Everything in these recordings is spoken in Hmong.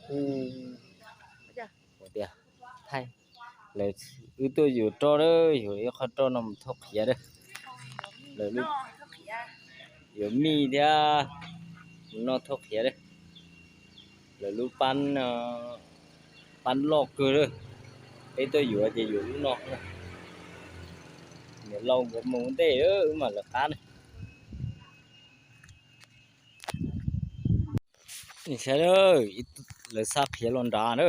Hu tias, thaij, lawv, wb tuaj yuav roj lawm, yuav ib qho roj no mus thauj qhiav lawm. Lawv lub, yuav mij thiab, mus noj thauj qhiav lawm. Lawv lub pab, pab loj kawg lawm. Peb tuaj yuav ces yuav lub no. Niam laus nkawd mus ntej, wb mam lawv qab na. Saib, lawv xa qhiav los nrad na.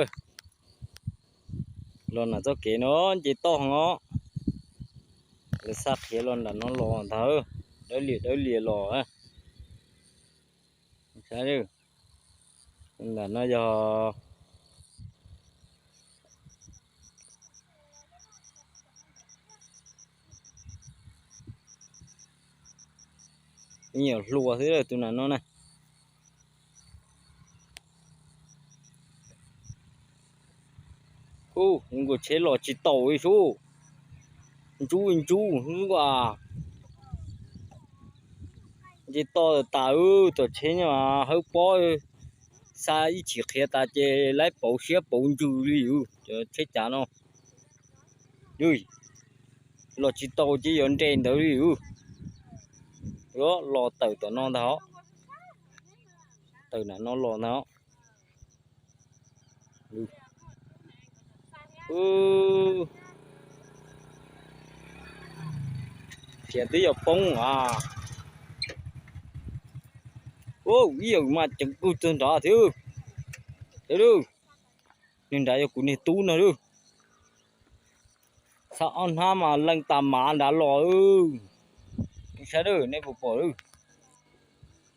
Los nram txoj kev no nce toj os. Lawv xa qhiav los nram no los ntag. Dawb lias dawb lias los. Saib, nram no yog ib nyuam hlua xwb tus nram no na. Ub, nkaus tsheb los tsis taus li sub. Ntsub ntsub xwb as. Nce toj tas, tom tsheb nyob hawb pob, xa ib chim qhiav tas ces laib pauv siab pauv ntsws li cov tsheb cav no. Los tsis tau ces yuav nres ntawd li. Yuav los tawm tom no ntag os. Tawm nram no los ntag os. Qhiav twb yuav poob as. Ib yam mas ceev kawg txog nrad thiab. Niag nrad yog kuv niag tub no lawm. Xa ob hnab mas leej tas mav nrad los. Saib, nej puas pom,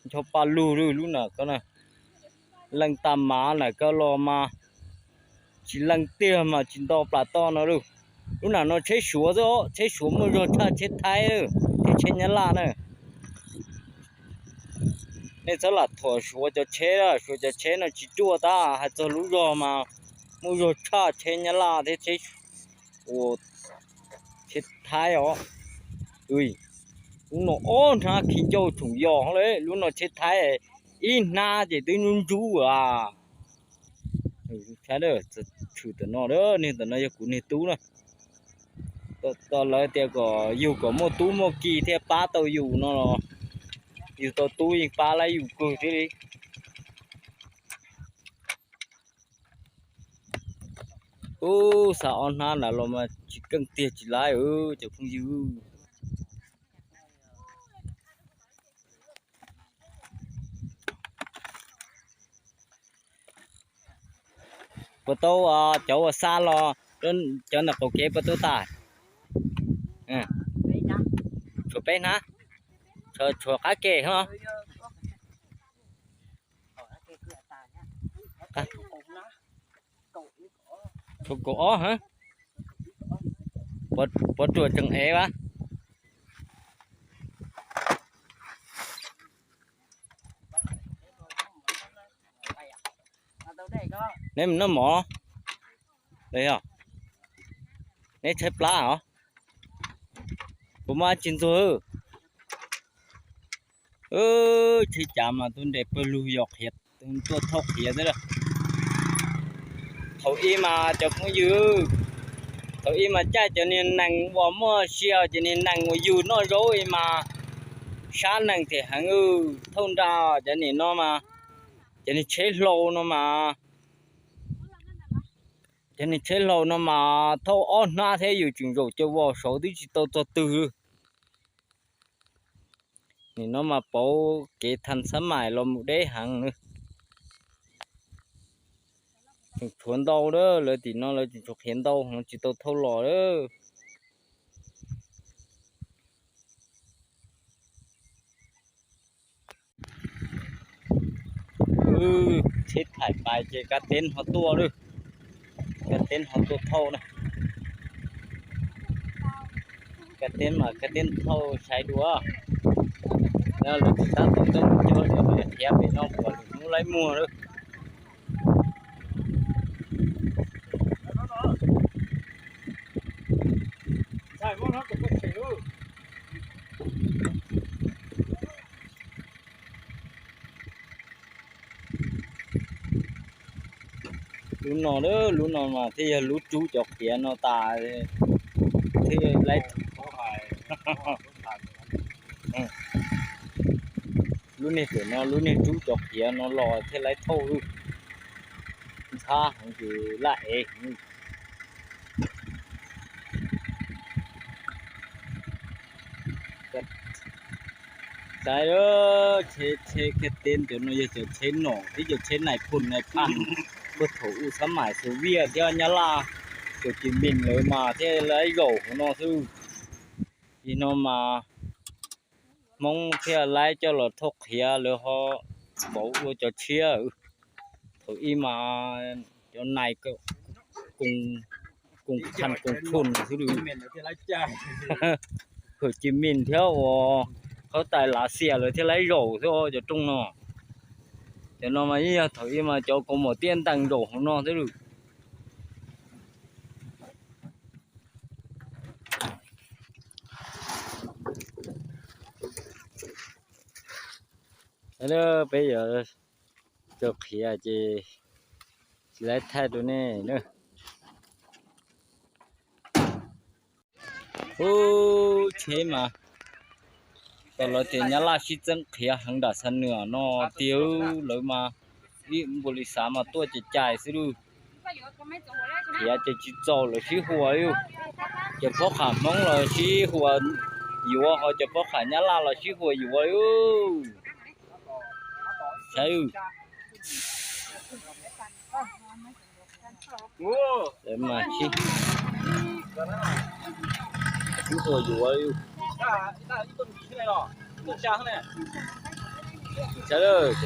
ncho pa lug lub nram ko na. Leej tas mav nram ko los mas tsis leej tiag mas tsis nto plas toj no lawm. Lub nram no tsheb Suav xwb os, tsheb Suav muaj zog tshaj tsheb Thaib thiab tsheb Nyab Laj na. Nej txhob lam thuam Suav cov tsheb, Suav cov tsheb no tsis ruaj tab, hais txog lub zog mas muaj zog tshaj tsheb Nyab Laj thiab tsheb, ua, tsheb Thaib os. Lub no ob hnab khi ncauj tsoom yos li, lub no tsheb Thaib ib hnab ces twb ntsub ntsub as. Saib, tshwm tom no, niag tom no yog kuv niag tub na. Lawv tias kom yug kom muaj tub muaj ki thiaj pab tau yus no los, yug tau tub yeej pab laib yus kawg thiab li. Ub, xa ob hnab nrad los mas tsis keej tiag tsis laib cov phooj ywg. Puas tau, cov uas xa los, cov ntawm qaum kev puas tau tas? Tshuav peb hnab, tshuav qab ke ho. Tshuav kaum ob, puas ruam tseem ev as. Neb mus noj mov, neb tshaib plab os. Kuv muaj tsis ntxuag. Tsheb cav mas tuaj nres pawg lug yos qhiav, tuaj thauj qhiav xwb. Thaum ub mas cov phooj ywg, thaum ub mas caij cov niag nees uas muaj sia, cov niag nees uas yug noj zaub mas sab nees them heev, thauj nra. Cov niag no mas, cov niag tsheb hlau no mas, cov niag tsheb hlau no mas thauj ob hnab thiab yus tseem zaum cov vos saud twb tsis tau txog twg. Nim no mas pauv kev thaj xab mais los mus deb heev. Tseem tshuav ntau lawm, lawv tim no lawv tseem tshuav qhiav ntau heev tsis tau thauj los lawm. Tsheb thaim pais ces kab teb ho tuaj lawm, kab teb ho tuaj thauj na. Kab teb mas kab teb thauj sai dua. Lawv tab tom tuaj coj cov qhiav pem no kom lwm hnub laib muag lawm. Lub no, lub no mas thiaj yog lub rub cov qhiav no tas thiaj laib. Lub niag pem no lub niag rub cov qhiav no los thiaj laib thauj lub ntxhab heev ces laj ev. Saib, tsheb, tsheb kiag teb cov no yog cov tsheb nom thiab cov tsheb nais phoo nais phaj puag thaum u xab mais Xov Viaj thiab Nyab Laj, cov Cis Mis lawv mas thiaj laib zaum hauv no xwb. Yog no mas Hmoob thiaj laib coj los thauj qhiav lawv ho pauv ua cov tshiab. Thaum ub mas cov nais koom phaj koom phoo xwb. Hwm Cis Mis thiab uas qhov tais Lav Xias lawv thiaj laib zaum xwb cov rooj no. Cov no mas yeej yog thaum ub mas cov kaus mom tiaj ntees zaum hauv no xwb. Peb yuav tso qhiav ces tsis laib thaij rau nej na. Ub, tsheb mas tau lawv tias Nyab Laj sib txeeb qhiav heev nram Xa Nuam no tiag. Lawv mas ib npua li xav mas tuaj cais cais xwb lauj. Qhiav ces tsis txaus lawv sib huas lauj. Cov phob qham Hmoob los sib huas yuav, ho cov phob qham Nyab Laj los sib huas yuav lauj. Saib, lawv mas sib, sib huas yuav lauj. Saib,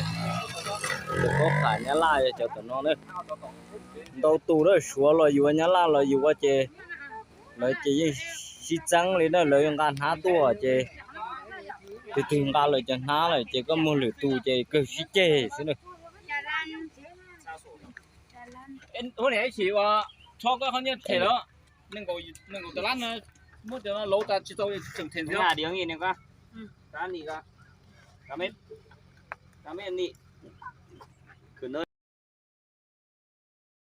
cov phob qham Nyab Laj yog cov tom no na. Ntau tus na, Suav los yuav, Nyab Laj los yuav ces lawv ces yeej sib txeeb li na, lawv nqa hnab tuaj ces tus twg nqa lawv cov hnab lawm ces koj muag lwm tus ces kawg sib ceg xwb na.